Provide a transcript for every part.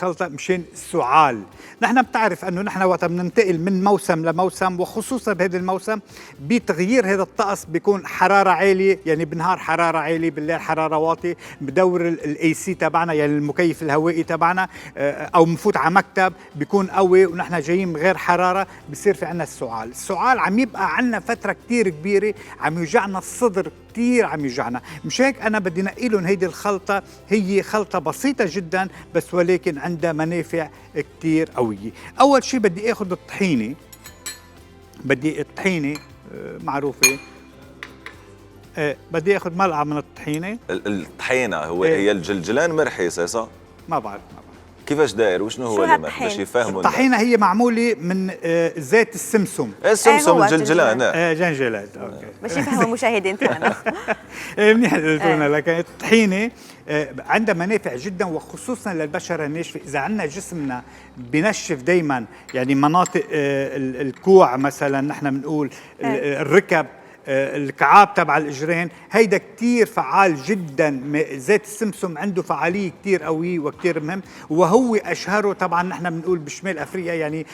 الخلطة مشان السعال. نحن بتعرف انه نحن وقت بننتقل من موسم لموسم، وخصوصا بهذا الموسم بتغيير هذا الطقس، بيكون حرارة عالية، يعني بالنهار حرارة عالية، بالليل حرارة واطية، بدور ال AC تبعنا يعني المكيف الهوائي تبعنا، او بنفوت على مكتب بيكون قوي ونحن جايين من غير حرارة، بصير في عنا السعال. السعال عم يبقى عنا فترة كثير كبيرة، عم يوجعنا الصدر كثير، عم يوجعنا. مش هيك انا بدي نقي لهم هيدي الخلطة، هي خلطه بسيطة جدا بس ولكن عندها منافع كثير قوية. اول شيء بدي اخذ الطحينه، بدي الطحينه معروفة، بدي اخذ ملعقة من الطحينه. الطحينه هو هي الجلجلان مرحي صح؟ ما بعرف كيفاش داير وشنو هو اللي مرحي باش يفهموا؟ الطحينه هي معمولة من زيت السمسم. السمسم الجلجلان. جنجلان، okay، باش يفهموا المشاهدين تاعنا. منيح قلتوا لنا. لكن الطحينه عندها منافع جدا، وخصوصا للبشره الناشفه. اذا عندنا جسمنا بنشف دائما، يعني مناطق الكوع مثلا، نحن بنقول الركب، الكعاب تبع الاجرين، هيدا كثير فعال جدا. زيت السمسم عنده فعالية كثير قوية وكثير مهم، وهو اشهره طبعا نحن بنقول بشمال افريقيا، يعني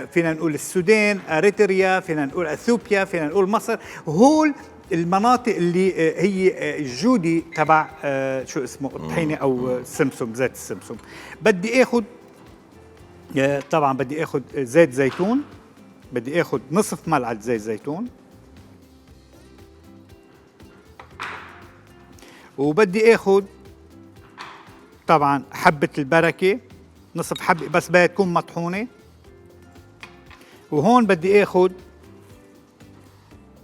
فينا نقول السودان، اريتريا، فينا نقول اثيوبيا، فينا نقول مصر. هول المناطق اللي هي الجودة تبع شو اسمه الطحينه او السمسم، زيت السمسم. بدي اخذ طبعا بدي اخذ زيت زيتون، بدي اخذ نصف ملعقة زيت زيتون، وبدي اخذ طبعا حبة البركة، نصف حبة بس بدها تكون مطحونة. وهون بدي اخذ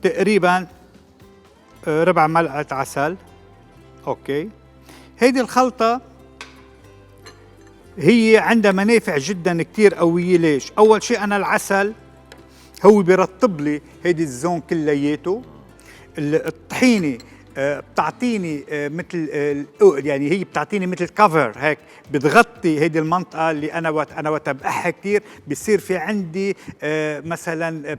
تقريبا ربع ملعقة عسل. okay، هيدي الخلطة هي عندها منافع جدا كتير قوية. ليش؟ أول شيء أنا العسل هو بيرطب لي هيدي ال zone كلياته. الطحينة بتعطيني مثل يعني هي بتعطيني مثل cover هيك، بتغطي هيدي المنطقة اللي انا وقت بقح كثير بصير في عندي مثلا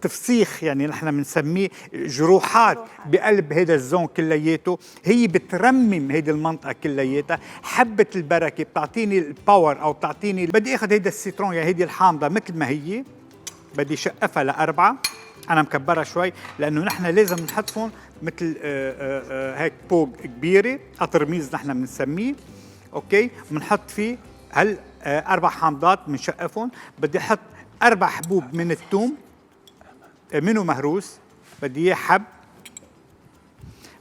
تفسيخ، يعني نحن بنسميه جروحات بقلب هيدا ال zone كلياته. هي بترمم هيدي المنطقة كلياتها. حبه البركة بتعطيني ال power او بتعطيني. بدي اخذ هيدا ال citron، يعني هيدي الحامضه مثل ما هي، بدي شقفها لاربعة، انا مكبرها شوي لانه نحن لازم نحطهم مثل هيك بوق كبيرة، قطرميز نحن بنسميه. okay، بنحط فيه هال 4 حامضات بنشقفهم. بدي احط 4 حبوب من الثوم منه مهروس، بدي اياه حب.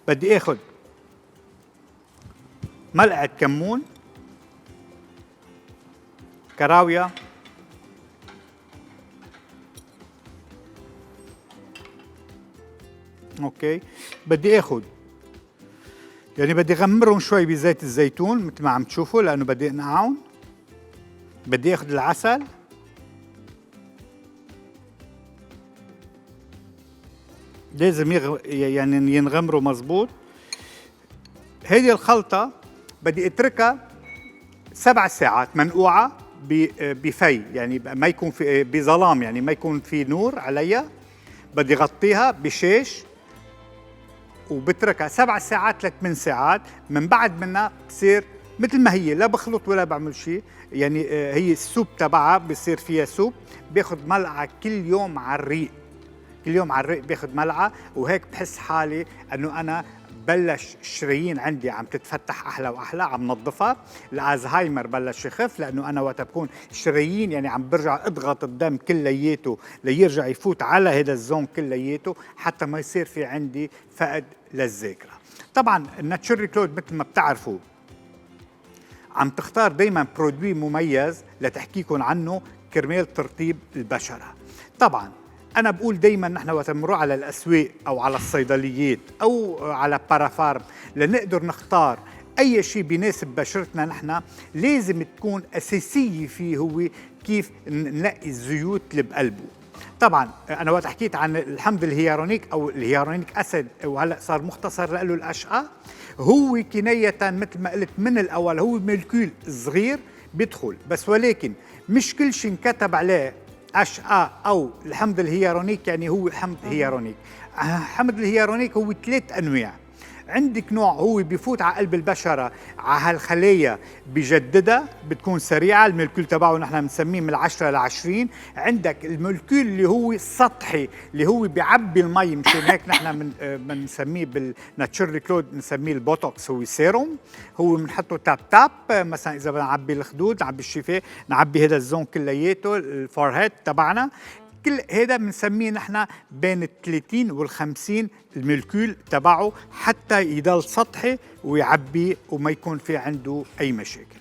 بدي اخذ ملعقة كمون، كراويه، okay. بدي اخذ يعني بدي غمرهم شوي بزيت الزيتون مثل ما عم تشوفوا لانه بدي انقعهم. بدي اخذ العسل، لازم يعني ينغمروا مزبوط. هيدي الخلطة بدي اتركها 7 ساعات منقوعة بفي، يعني ما يكون في بظلام، يعني ما يكون في نور عليها. بدي غطيها بشاش وبتركها 7 ساعات ل8 ساعات. من بعد منها بصير مثل ما هي، لا بخلط ولا بعمل شيء، يعني هي ال soupe تبعها بصير فيها soupe. باخذ ملعقة كل يوم على الريق، كل يوم على الريق باخذ ملعقة، وهيك بحس حالي انه انا بلش الشرايين عندي عم تتفتح احلى واحلى، عم نظفها. الازهايمر بلش يخف لانه انا وقت بكون الشرايين يعني عم برجع اضغط الدم كلياته ليرجع يفوت على هذا ال zone كلياته حتى ما يصير في عندي فقد للذاكرة. طبعا الناتشوري كلود مثل ما بتعرفوا عم تختار دائما produit مميز لتحكيكم عنه كرمال ترطيب البشرة. طبعا أنا بقول دايماً نحن وقت بنروح على الأسواق أو على الصيدليات أو على بارافارم لنقدر نختار أي شيء بيناسب بشرتنا، نحن لازم تكون أساسية فيه هو كيف ننقي الزيوت اللي بقلبه. طبعا أنا وقت حكيت عن الحمض الهيارونيك أو ال hyaluronic acid، وهلأ صار مختصر له ال HA، هو كناية مثل ما قلت من الأول هو molecule صغير بيدخل بس، ولكن مش كل شيء انكتب عليه HA او الحمض الهيارونيك يعني هو حمض هيارونيك. حمض الهيارونيك هو 3 انواع. عندك نوع هو بفوت على قلب البشرة، على هالخلايا، بجددها، بتكون سريعه. ال molécule تبعه نحن بنسميه من 10 ل 20. عندك ال molécule اللي هو سطحي، اللي هو بيعبي المي، مشان هيك نحن من بنسميه بال Naturally Claude بنسميه البوتوكس. هو سيروم، هو بنحطه tap tap، مثلا اذا بدنا نعبي الخدود، نعبي الشفاه، نعبي هذا ال zone كلياته، ال forehead تبعنا، كل هذا بنسميه نحن بين ال 30 وال 50 ال molécule تبعه، حتى يضل سطحي ويعبي وما يكون في عنده اي مشاكل.